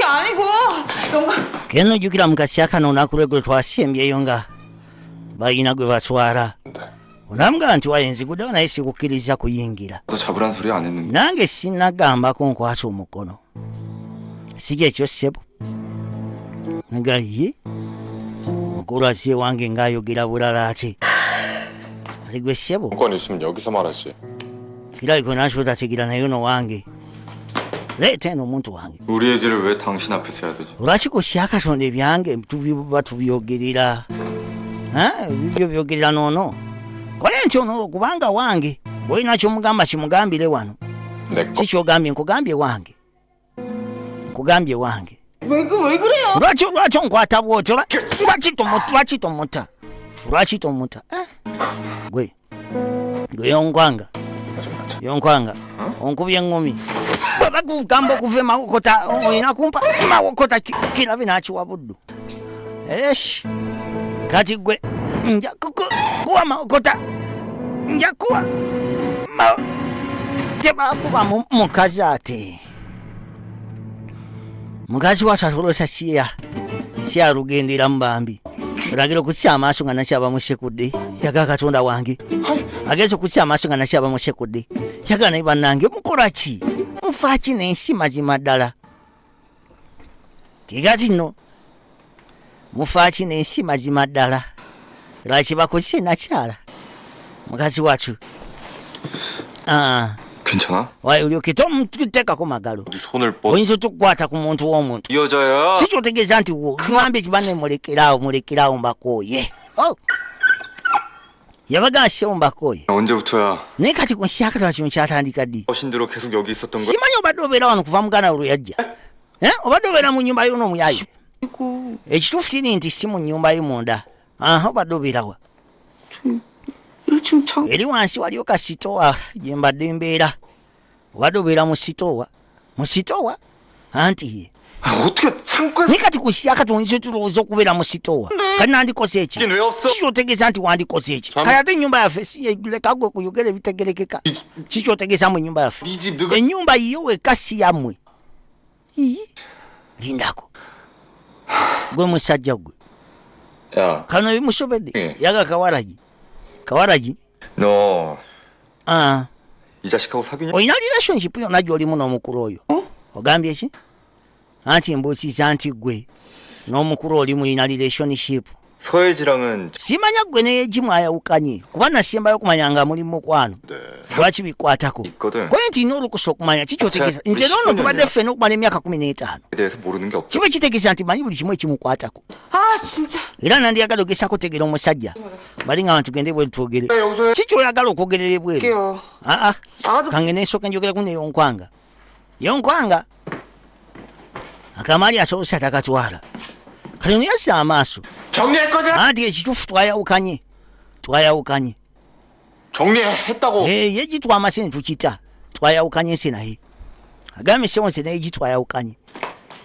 아니고 영감 Keno jjukira mu kasya kano olunaku lweggulo twasembyeyo nga balina gwe batwala. Onamugamba nti waye nziguddewo naye sikukkiriza kuyingira. 너 잡으란 소리 안 했는데. Nange sinnagambako nkwata omukono, si kyekyo ssebo? Nga ye mukulu azze ewange ng'ayogera bulala ate ali gwe ssebo. 건 있으면 여기서 말하지. Kirabika onasotategira naye ono wange, leeta eno omuntu wange. 우리 얘기를 왜 당신 앞에서 해야 되지? Lwaki ku syakatonda ebyange tubiba tubyogerera? Ha? Ebibyo byogerera noono kole nti ono kubanga wange, bwolina kyomugamba kimugambire wano. 내 거. Si kyogambye? Nkugambye wange, nkugambye wange. 왜 그래요? Lwaki onkwata bwotyo? Lwaki lwaki tomuta? Lwaki tomuta? Eh? Gwe gwe yonkwanga yonkwanga onkubye eŋŋumi. Bwe bakugamba okuva emawokota olina kumpa mawokota kirabe n'akiwa buddu. Esh, kati gwe nja kuwa mawokota, nja kuwa tebakuba mukazi ate mukazi wacu atolosa siya syalugenderamu bambi. Olagira okutya amaaso nga nakyaba musekudde, yaga Katonda wange. Ageza okutya amaaso nga nakyaba musekudde, yaga naye bannange mukola ki, mufa ki n'ensi? Mazima ddala kikati nno mufa ki n'ensi? Mazima ddala lwaki bakozese nakyala mukazi wacu? Ah, 괜찮아? wayi olyoke tomuteekako magalo. 어디 손을 뻗. Oyinza otukwata ku muntu w'omuntu? 이 여자야. Kikyotegeeza nti ŋambye kibanne mulekeraawo, mulekeraawo, mbakooye. Oh! Yabaga sebo mbakooye. 언제부터야? Naye kati ku nsyakatala kino kyatandika ddi? 어신대로 계속 여기 있었던 거야? Simanyi obadde obeera wano kuva muganda lwe yajja. Eh? Obadde obeera mu nnyumba yo n'omuyayi? 이거 Ekituufu kiri nti si mu nnyumba ye munda. Aha, obadde obeerawa? 1층 창 Eri wansi waliyo ka sitowa gye mbadde mbeera. Obadde obeera mu sitowa? Mu sitowa anti ye. 아, 어떻게 창고에서 Naye kati ku syakati oyinza otulowooza okubeera mu sitowa? Kati nandikoze eki? 왜 없어? Kikyotegeeza nti wandikoze eki? Kati ate ennyumba yaffe si leka gwe kuyogera ebitegerekeka. Kikyotegeeza mu nnyumba yaffe? 네집 누가 Ennyumba yiyo wekka, si yammwe. Ii, lindako gwe musajja gwe. 야, Kano bimusobedde. Eh. Yaga kawalagi kawalagi. 너 Ah, 이 자식하고 사귀냐? Olina relationship yonna gy'olimu n'omukulu oyo? Ogambye ki? Anti mbuusiza nti gwe n'omukulu oli mulina relationship? 서예지랑은 Simanya gwe neyegimu ayawukanye, kuba nasembayo okumanya nga muli mukwano. Lwaki bikwatako? 있거든. Kwe nti nina olukusa okumanya kikyotegeeza nze noono tubadde ffena okumala emyaka 15. 에 대해서 모르는 게 없어. Kiba kitegeeza nti manyi buli kimu ekimukwatako. 아 진짜 Era nandiyagala ogezaako otegeera omusajja bali nga tugende bweru twogere. 여기서 Kikyoyagala okwogerera ebweru? 할게요. Aa. 나가서 Kange nesooka njogerako neyonkwanga yonkwanga akamaali asobose atakatwala kati ono yassa amaaso. 정리할 거잖아. Anti ekituufu twayawukanye, twayawukanye. 정리했다고. Eh, ye gitwamase ne tukita, twayawukanye nse naye agambye sebo nse naye gitwayawukanye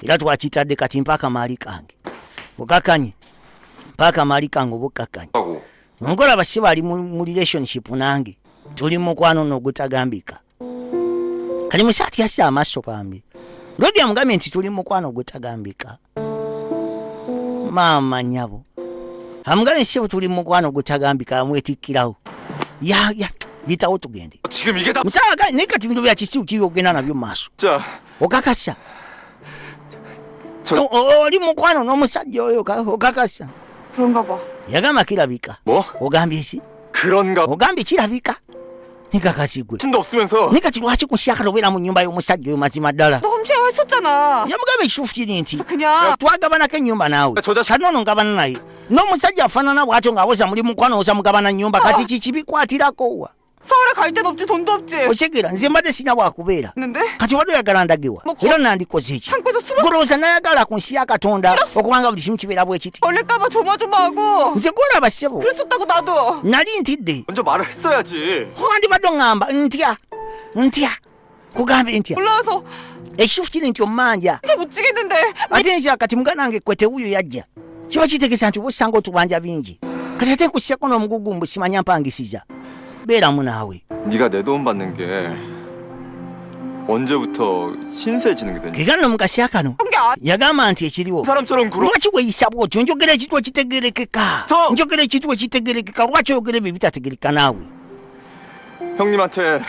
era twakitadde. Kati mpa akamaali kange okakanye, mpa akamaali kange oba okkakkanye. 하고. Omukola abasibe ali mu relationship nange, tuli mukwano nno ogutagambika. Kali musaati yassa amaaso bambi lodi amugambye nti tuli mukwano ogutagambika. Maama nyabo amugambye sebo tuli mukwano ogutagambika, amwetikkirawo ya ya yitawo tugende. 지금 이게 다 Musaala naye kati bino bya kisiru kibi ogenda nabyo mu maaso? 진짜 Okakasa? 저 Oli mukwano n'omusajja oyo okakasa? 그런가 봐. Yagamba kirabika. 뭐? Ogambye ki? 그런가? Ogambye kirabika nikakasi gwe. 신도 없으면서 Naye kati lwaki kusyakala obeera mu nnyumba y'omusajja oyo mazima ddala? 너 홈쉐어 했었잖아. Yamugamba ekituufu kiri nti 그냥 twagabanako ennyumba naawe. 저 자식 Kati ono ngabana naye n'omusajja afaanana bw'atyo ng'awoza muli mukwano oza mugabana nnyumba, kati kikibikwatirako wa? 서울에 갈 데는 없지 돈도 없지. Otegeera nze mbadde sina bwakubeera. 했는데 Kati obadde oyagala ndagewa? Era nandikoze eki? 창고에서 숨어 Golowooza nayagala ku nsi ya Katonda okubanga buli kimu kibeera bwe kiti? 걸릴까봐 조마조마하고 Nze gwolaba ssebo 그랬었다고 나도. nali ntidde. 먼저 말을 했어야지. Wandibadde oŋŋamba ntya ntya kugambe ntya? 올라와서 Ekituufu kiri nti ommanja. 진짜 못 지겠는데. Ate nkira kati muganda wange kwe tewuyo yajja kiba kitegeeza nti oba osanga otubanja bingi, kati ate nkusseko n'omugugu mbu simanya mpangisiza beeramu naawe. 네가 내 돈 받는 게 언제부터 신세지는 게 됐냐? Kegano mu kasya kano 그런 게 아니. yagamba nti ekiriwo, 사람처럼 굴어. lwaki weeyisa bwotyo? Njogera ekintu ekitegerekeka, To- njogera ekintu ekitegerekeka, lwaki oyogera ebyo ebitategerekeka naawe? 형님한테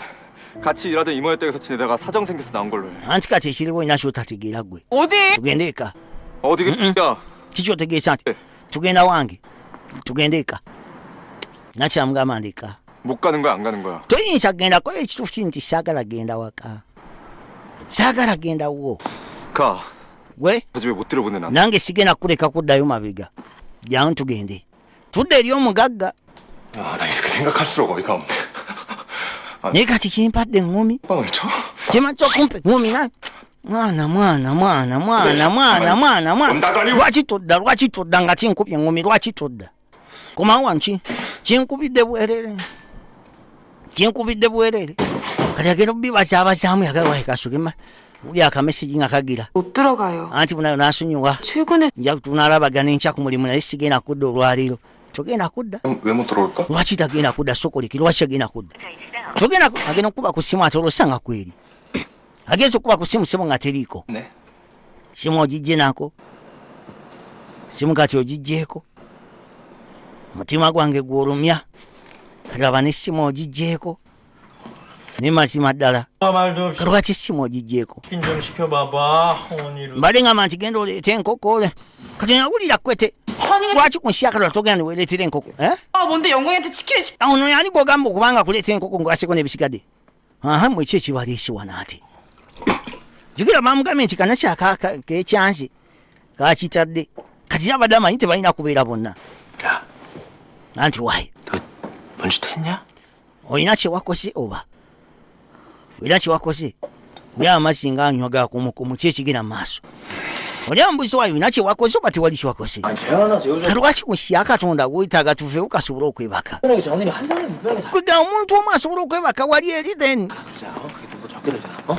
같이 일하던 이모네 댁에서 지내다가 사정 생겨서 나온 걸로 해. Anti kati ekiriwo olina kyotategeera gwe. 어디? Tugende eka. 어디 야 Kiki otegeesa nti Eh. tugenda wange, tugende eka? Nakyamugamba ndi eka. 못 가는 거야 안 가는 거야? Toyinza kugenda kola ekituufu kiri nti saagala genda waka, saagala genda wo. 가. Gwe 저 집에 못 들여보내 난. Nange sigenda kuleka kuddayo mabega, jangu tugende tudde eri omugagga. 아나 이 새끼 생각할수록 어이가 없네. Naye kati kimpadde eŋŋumi. 빵을 쳐? Kimaze okumpa eŋŋumi na mwana mwana mwana mwana mwana mwana mwana. Ondagani- Lwaki todda? Lwaki todda nga kinkubye eŋŋumi? Lwaki todda? Komawo wano, ki kinkubidde bwerere, kinkubidde bwerere. Kati agenda obibazabazaamu yagawae kasugema uli akamesigi nga kagira. 못 들어가요. Anti bunayo nasonyiwa. 출근해. Nja tunalabagana enkya ku mulimu, naye sigenda kudda olwaleero, togenda kudda. 왜 못 들어올까? Lwaki tagenda kudda? Sokoleki, lwaki agenda kudda? Togenda agenda okuba ku simu ate olwosanga kweri agenza okuba ku simu, simu nga teriiko. 네. Simu ogijje nako, simu kati ogijjeeko, omutima gwange gwolumya, kalaba nesimu ogijjeeko, ne mazima ddala. 말도 없이 Lwaki simu ogijjeeko? 치킨 좀 시켜봐봐. honey로 Mbadde ngamba nti genda oleete enkoko ole, kati nawulira kwete. Lwaki ku nsi yakalwa togenda newereetera enkoko, eh? 아 뭔데 영광이한테 치킨을 시켜? Ono ani gwogamba okubanga kuleeta enkoko ngwaseko n'ebisigadde? Aha, mwe ki ekibaleese wano ate? Jjukira bamugambye nti kana kekyanze kakitadde, kati abadde amanyi tebalina kubeera bonna. 야, Anti waayi, 너 뭔짓 했냐? olina kyewakoze oba olina kyewakoze? Oli amazzi nga anywa gakumukumu, ki ekigenda mu maaso? Oli ambuzi waayi, olina kyewakoze oba tewali kyewakoze? 아니 재현아, 저 여자 Kalwaki ku nsi ya Katonda weetaaga tuveewo kasobole okwebaka? 편하게 장난이 한 사람이 불편하게 자. Kwega omuntu omu asobola okwebaka wali eri, then 그러자. 어? 그게 너 적게 되잖아. 어?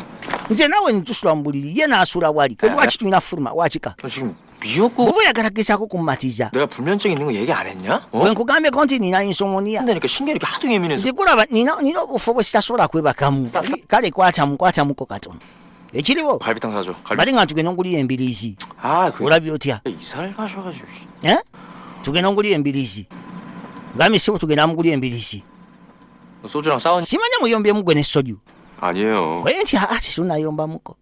nze naawe ntusula mu buliri, ye n'asula wali. Kwe lwaki tulina fuluma wakika? 너 지금 미역국 Bw'oba oyagala gezaako kummatiza. 내가 불면증 있는 거 얘기 안 했냐? 어? Bwe nkugambyeko nti nina insomnia. 한다니까 신경이 이렇게 하도 예민해서. Nze kulaba nina obufo bwe sitasobola kwebakamu. Kale kwatamu kwatamuko katono ekiriwo. 갈비탕 사줘. 갈비. Bali nga tugenda ongulira embiriizi. 아, 그 Olabye otya? 이사를 가셔가지고. Eh? Tugenda ongulira embiriizi, gambye sibo tugenda mugulira embiriizi. 너 소주랑 싸운 Simanya muyombyemu gwe nessoju. 아니에요. Koye nti aa, tetunayombamuko.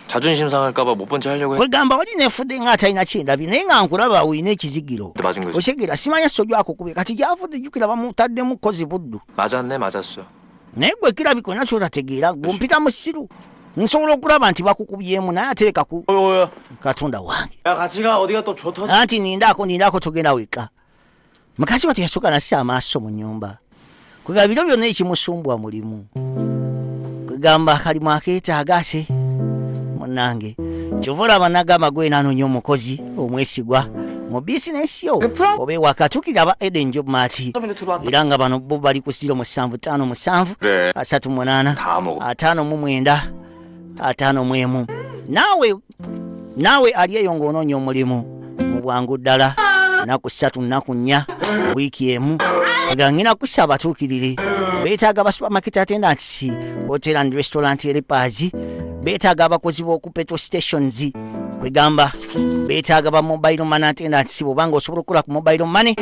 자존심 상할까봐 못 본 체 하려고 Kwegamba wali nefudde nga atalina kyendabye, naye nga nkulaba olina ekizigiro. 했는데 맞은 거지. Osegeera simanya soju akukubye, kati gyavudde jjukira bamutaddemu kozi buddu. 맞았네, 맞았어. Naye gwe kirabika olina kyotategeera, gwe mpita musiru, nsobola okulaba nti bakukubyemu, naye atereka ku 어야, Katonda wange. 야 같이 가. 어디가 또 좋다. Anti nindaako nindaako, togenda weka. Mukazi wa teyasooka nassa amaaso mu nnyumba, kwegamba biro byonna ekimusumbwa mulimu, kwegamba akalimu akeetaaga ase munnange. Kyova olaba nagamba gwe nanoonya omukozi omwesigwa mu bizinesi yo oba ewaka, tuukira aba Eden Job Mart. 근데 들어왔다. Era nga bano bo bali ku 0757 그래. 38 다 먹어. 59 51. Naawe naawe ali eyo ng'onoonya omulimu mu bwangu ddala, nnaku 3, nnaku 4, wiiki emu, nga ngina kusaba batuukirire. Beetaaga ba supermarket attendants, hotel and restaurant helpers, beetaaga abakozi b'oku petrol stations, kwegamba beetaaga ba mobile money attendants. Bw'obanga osobola okukola ku mobile money,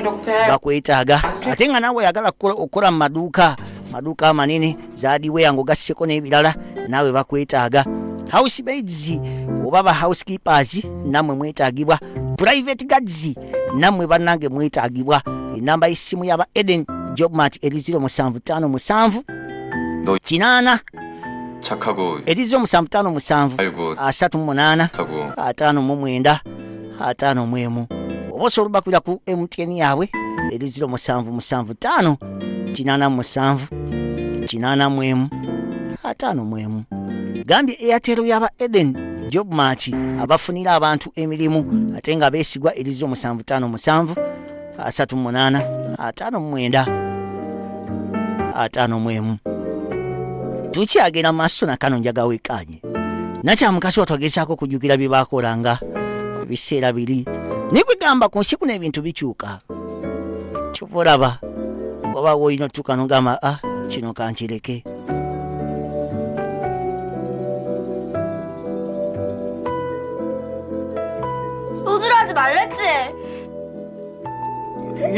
bakwetaaga. Ate nga naawe oyagala okukola mu maduuka, maduuka amanene zaadiweya ng'ogasseko n'ebirala, naawe bakwetaaga. Housemaids oba ba housekeepers nammwe mwetaagibwa. Private guards nammwe bannange mwetaagibwa. Enamba y'essimu y'aba Eden Job Mart eri 0757 너 80 착하고 eri 0757 알고 38 하고 59 51. Oba osobola obakubira ku MTN yaabwe eri 0775 87 81 51. Gambye Airtel y'aba Eden Job Mart abafunira abantu emirimu ate nga beesigwa eri 0757 38 59 51. Tukyagenda maaso nakano, njaga wekanye nakyamukasi watwagezaako okujjukira bye bakolanga ebiseera biri, naye kwegamba ku nsi kuno ebintu bikyuka. Kyova olaba oba woolina otuuka nogamba, a kino kankireke. 소주를 하지 말랬지.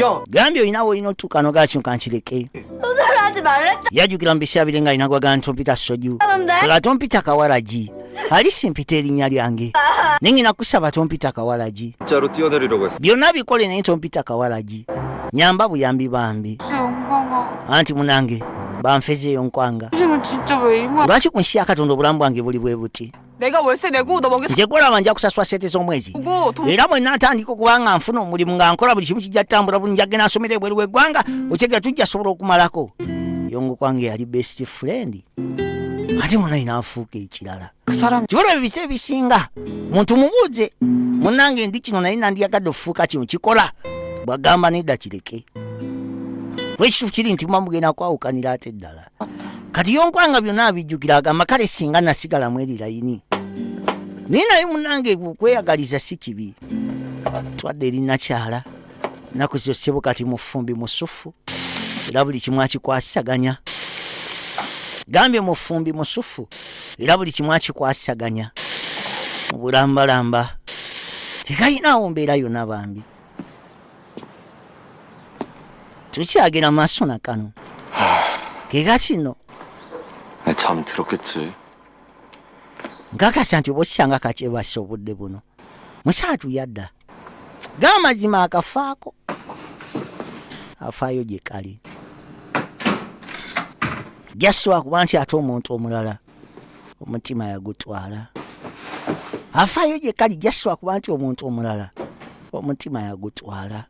야, Gambye olinawo olina otuuka nogakyuka nkireke. 소주를 하지 말랬지. Yajjukira mu biseera biri nga alina gwagala ntompita soju 하는데. Kola tompita kawalagi ali simpita erinnya lyange naye ngina kusaba tompita kawalagi. 진짜로 뛰어내리려고 했어. Byonna bikole naye tompita kawalagi, nyamba buyambi bambi. 영광아. Anti munange banfezeeyo nkwanga. 인생은 진짜 왜 이만? Lwaki ku nsi ya Katonda obulamu bwange buli bwe buti? 내가 월세 내고 너 먹여 Nze gwolaba nja kusasula sente z'omwezi 살고 돈 era bwe natandika okuba nga nfuna omulimu nga nkola buli kimu kijja ttambula bulungi agenda nsomera ebweru w'eggwanga okyegera tujja sobola okumalako. Yongo kwange yali best friend ate munaye n'afuuka ekirala. 그 사람 Kibola ebiseera ebisinga muntu mubuuze munnange ndi kino naye nandyagadde okufuuka kino kikola bwagamba nedda kireke. Ekituufu kiri nti muba mugenda kwawukanira ate ddala. Kati yonkwanga byonna abijjukira agamba kale singa nasigalamu eri layini naye naye munnange okweyagaliza si kibi. Twadde eri nakyala nnaku zyo ssebo kati mufumbi musufu era buli kimu akikwasaganya. Gambye mufumbi musufu era buli kimu akikwasaganya mu bulambalamba tekalinaawo mbeera yonna bambi. Tukyagenda mu maaso nakano keka kino. 잠 들었겠지. Nkakasa nti oba osanga kakyebasa obudde buno musaatu yadda g'amazima akafaako afaayo gye kali jasobola kuba nti ate omuntu omulala omutima yagutwala. Afaayo gye kali jasobola kuba nti omuntu omulala omutima yagutwala.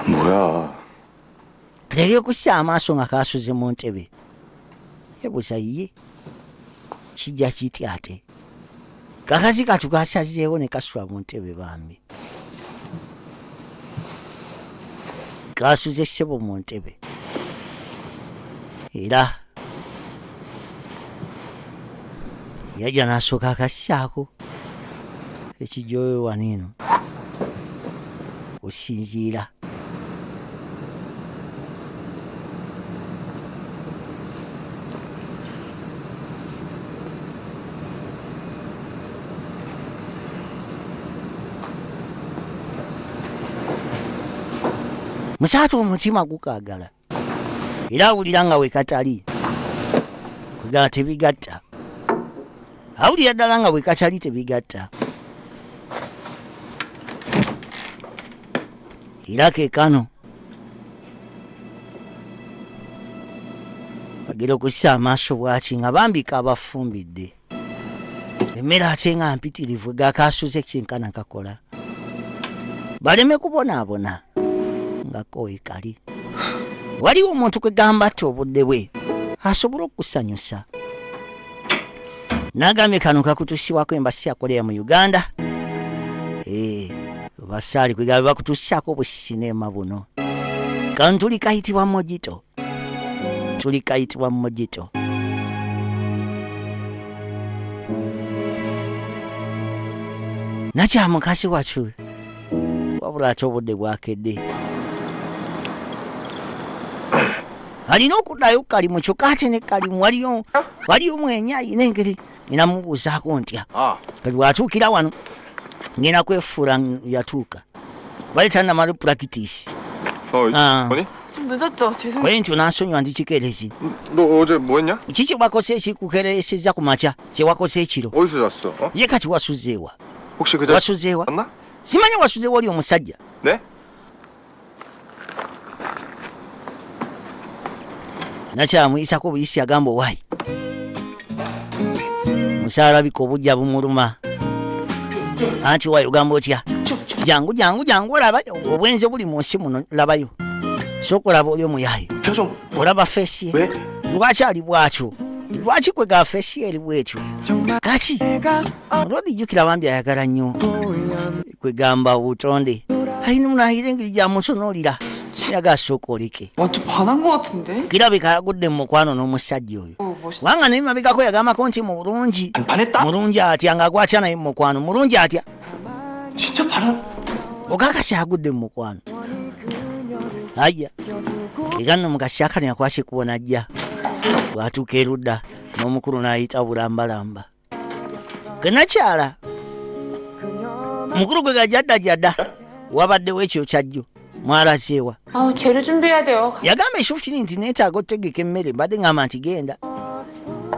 뭐야? Lero okussa amaaso nga kasuze mu ntebe yebuuza ye kijja kiti ate kakazi katu kasazeewo ne kasula mu ntebe bambi kasuze ssebo mu ntebe era yajja n'asooka akassaako ekijjoyo wano eno okusinziira musaatu omutima gukaagala era awulira nga wekatali kwegala tebigatta awulira ddala nga wekatali tebigatta era ke kano bagera okussa amaaso bwaki nga bambika abafumbidde emmere ate nga mpitirivu gakasuze kyenkana kakola baleme kubonaabona nga kowe kali. Waliwo omuntu kwegamba ati obudde bwe asobola okusanyusa. N'agambye kano kakutuusibwako embasi ya Korea mu Uganda. Basaali kwegamba bakutuusaako obusineema buno. Kano tuli kayitibwa Mojito. Tuli kayitibwa Mojito. Nakya mukazi watu wabula ate obudde bwakedde. Alina okuddayo kalimu kyokka ate ne kalimu waliyo mwenya ayina engeri ninamubuuzaako ntya. Kati bw'atuukira wano ngenda kwefuula yatuuka bali tannamala pulakitiisi. 뭐니? 좀 늦었죠? 죄송해요. Kwe ntyo n'ansonyiwa ndi kikeerezi. 너 어제 뭐 했냐? Ki kye wakoze ekikukeeresezza ku makya kye wakoze ekiro? 어디서 잤어? 어? Ye kati wasuzeewa? 혹시 그 자... Wasuzeewa? 맞나? Simanyi wasuzeewa oli omusajja. 네? Nakyamuyisako buyisi agamba owaayi musaalabika obujja bumuluma anti waayi ogamba otya jangu jangu jangu olaba obwenzi obuli mu nsi muno labayo sooka olaba oli omuyaayi olaba feesi ye lwaki ali bwatyo lwaki kwega feesi ye eri bwetyo kati olwodi jjukira bambi ayagala nnyo kwegamba obutonde alina munayira engeri gyamutunuulira yaga asooka oleke. 완전 반한 거 같은데? Kirabika yagudde mu mukwano n'omusajja oyo. 어 멋있다. Kubanga naye mabegako yagambako nti mulungi. Mulungi atya ng'agwatya naye mu mukwano mulungi atya. 진짜 반한? Okakasi agudde mu mukwano. Ajja. Era nno mu kaseera kano yakwasa ekkubo n'ajja. Bw'atuuka erudda N'omukulu n'ayita bulambalamba genakyala mukulu gwe gajaddajadda wabaddewo ekyo kyajjo mwalazeewa. 아우 재료 준비해야 돼요. Yagamba ekituufu kiri nti neetaaga otegeka emmere, mbadde ngamba nti genda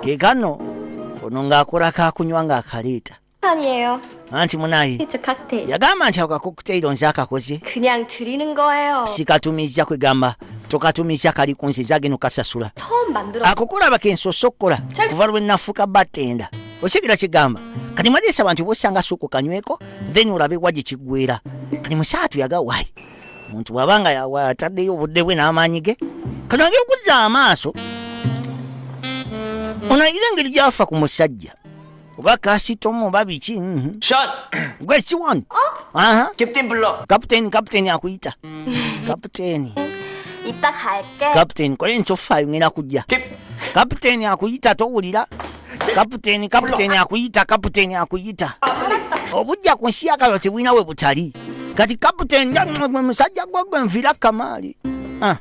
kekano ono ng'akola kakunywa ng'akaleeta. 아니에요. Anti munaye 저 칵테일. Yagamba nti ako kakokuteyiro nze akakoze. 그냥 드리는 거예요. Sikatumiza, kwegamba tokatumiza, kali ku nze ezagenda okasasula. 처음 만들어. Ako kolaba kensoose okukola kuva lwe nafuuka batenda, okigira kigamba kati mwadyesa nti bwosanga suuku kanyweko then olabe wa gye kiggwera. Kati musaatu yaga wayi muntu bw'abanga ataddeyo obudde bwe n'amaanyi ge kati agenda okuzza amaaso ono ayina engeri gy'afa ku musajja oba kasitomu oba biki. 션! Gwe siwon aha. 캡틴 불러. Kaputeni, kaputeni akuyita, kaputeni. 이따 갈게. Kaputeni kole ntofaayo ngenda kujja. 캡! Kaputeni akuyita, towulira? Kaputeni, kaputeni akuyita, kaputeni akuyita. Obujja ku nsi yakalo tebulina we butali. Kati kaputeni gwe musajja gwe gwe nvira kamaali. Ah,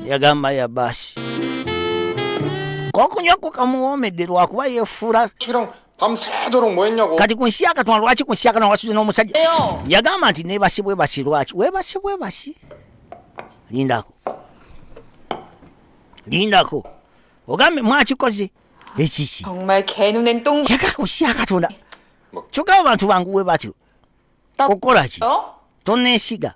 yagamba ya baasi kokunywa ko kamuwoomedde lwakuba yeefula. 씨랑 밤새도록 뭐 했냐고. Kati ku nsi yakatona lwaki ku nsi yakatona wasuze n'omusajja? Yagamba nti neebasi bwebasi lwaki weebasi bwebasi? Lindako, lindako ogambe mwakikoze ekiki? 정말 개눈엔 똥. Yaga ku nsi yakatonda kyokka abantu banguwe batyo okukola ki? 어? Toneesiga.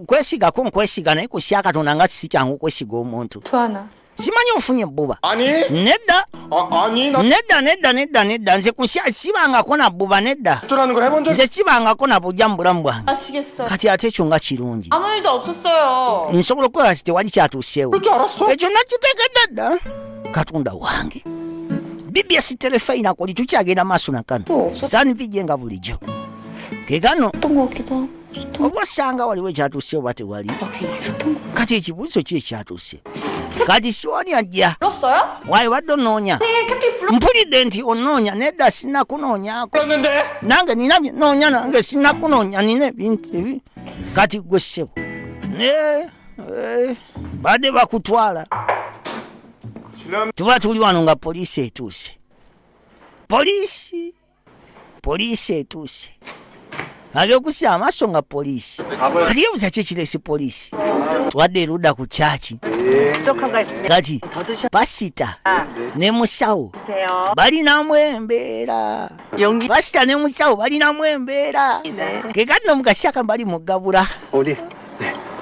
Kwesigako nkwesiga naye ku nsi yakatonda nga si kyangu okwesiga omuntu. 투하나. Simanyi ofunye ebbuba. 아니, Nedda. 아, 아니, 나 Nedda, nedda, nedda, nedda, nze ku nsi sibangako na bbuba, nedda. 라는 걸 해본 적 Nze sibangako na bujja mu bulamu bwange. 아시겠어요? Kati ate ekyo nga kirungi. 아무 일도 없었어요. Nsobola okukola ki tewali kyatuuseewo. 그럴 줄 알았어. Ekyo nakitegedde dda, katonda wange. BBS Terefayina koli tukyagenda maaso nakano sanvije nga bulijjo kekano. 어떤 것 같기도 하고. Oba osanga waliwo ekyatuuseewo oba tewali. 막 있었던 거. Kati ekibuuzo ki ekyatuuse? Kati siwoni ajja. 불렀어요? Waayi badde onoonya? 네, 캡틴 불렀. Mpulidde nti onoonya. Nedda, sinnakunoonyaako. 불렀는데. Nange nina bye noonya, nange sinnakunoonya, nina ebintu ebi. Kati gwe ssebo Ne, badde bakutwala. Tuba tuli wano nga poliisi etuuse, poliisi, poliisi etuuse. Ag'okussa amaaso nga poliisi. Kati yebuza ki ekireese poliisi? Twadde erudda ku kyaki. 부족한 거 있으면 Kati 더 드셔. pasita ne musawo 주세요. balinamu embeera. 용기. Pasita ne musawo balinamu embeera. Ke kati no mukasaka bali mugabula. 어디?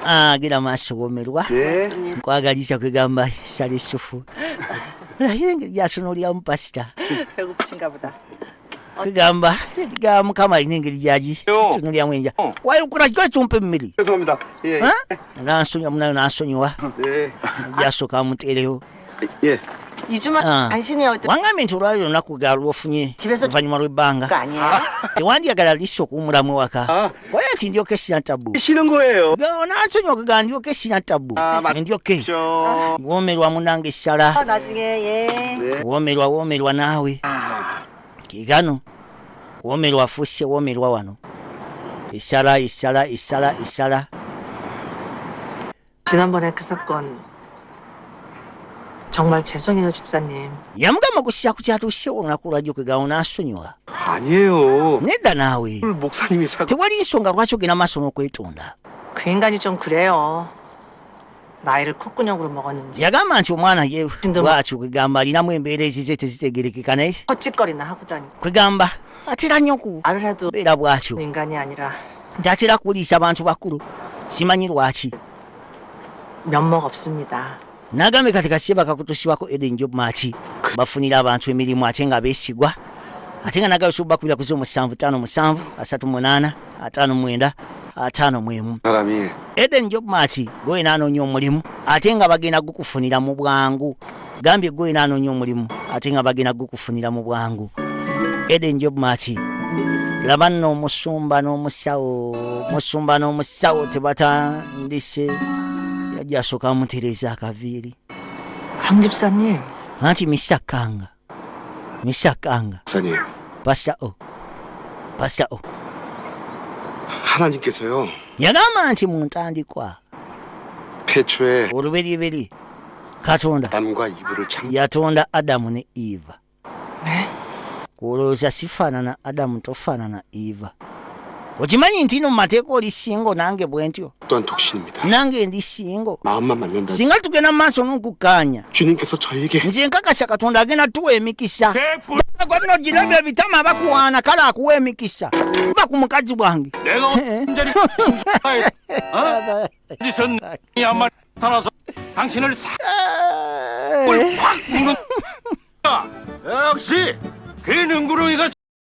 Agenda maaso womerwa. 네. Nkwagalisa kwegamba sala essufu naye engeri gyatunuuliramu pasita. 배고프신가 보다. Kwegamba ga mukama alina engeri gyagi tunuliramu enja wayokula kiba kyompa emmere. 죄송합니다. 예. Nansonyiwa munayo, nansonyiwa. 네. Gyasooka amuteereyo. 예. 이주만 아. 당신이 어떤 Wangambye nti olwali olunaku ga lwofunye Kibezo- oluvannyuma lw'ebbanga 거 아니에요? tewandiyagala lisi okuwumulamu ewaka. 아. Koye nti ndyoke sina tabu. 쉬는 거예요. Nansonyiwa ga ndyoke sina tabu. 아, 맞- Ndyoke 죠. womerwa munange essala. 어, 나중에 예. 네. Womerwa, womerwa naawe kekano womerwa afusse womerwa wano essala, essala, essala, essala. 지난번에 그 사건 정말 죄송해요 집사님. Yamugamba okussa ku kyatuusewo olunaku lwajjo kwegawo n'asonyiwa. 아니에요. Nedda naawe. 목사님이 사고. Tewali nsonga lwaki ogenda maaso n'okwetonda. 그 인간이 좀 그래요. 나이를 콧구녕으로 먹었는지 Yagamba nti omwana ye Ndo- bwatyo kwegamba alinamu embeera ezize tezitegerekeka naye 헛짓거리나 하고 다니고 kwegamba atera nnyo 말을 해도 okubeera bwatyo 인간이 아니라 nti atera kuliisa abantu bakulu simanyi lwaki. 면목 없습니다. N'agambye kati kasiye bakakutusibwako Eden Job Mart bafunira abantu emirimu ate nga beesigwa ate nga nagayo sobola bakubira ku 0757 38 59 51. 사람이 Eden Job Mart gwe anoonya omulimu ate nga bagenda gukufunira mu bwangu, gambye gwe anoonya omulimu ate nga bagenda gukufunira mu bwangu. Eden Job Mart laba nno omusumba n'omusawo, omusumba n'omusawo tebatandise yajja asooka amutereeza akaviiri. 강 집사님 Anti misakanga, misakanga. 목사님, Pasita o, pasita o. 하나님께서요. Yagamba nti mu ntandikwa 태초에 oluberyeberi Katonda 아담과 이브를 참 yatonda Adamu ne Eva. Kulowooza sifaanana Adamu, tofaanana Eva. Okimanyi nti no mu mateeka oli single, nange bwe ntyo. 또한 독신입니다. Nange ndi single. 마음만 맞는다. Singa tugenda mu maaso n'okukkaanya, 주님께서 저에게 nze nkakasa Katonda agenda tuwa emikisa. Gwatino girabya ebitama abakuwaana, kale akuwa emikisa. Va ku mukazi bwange. 내가 완전히 어? 짓은 양말 나타나서 당신을 싹을 확 무는 역시 그 능구렁이가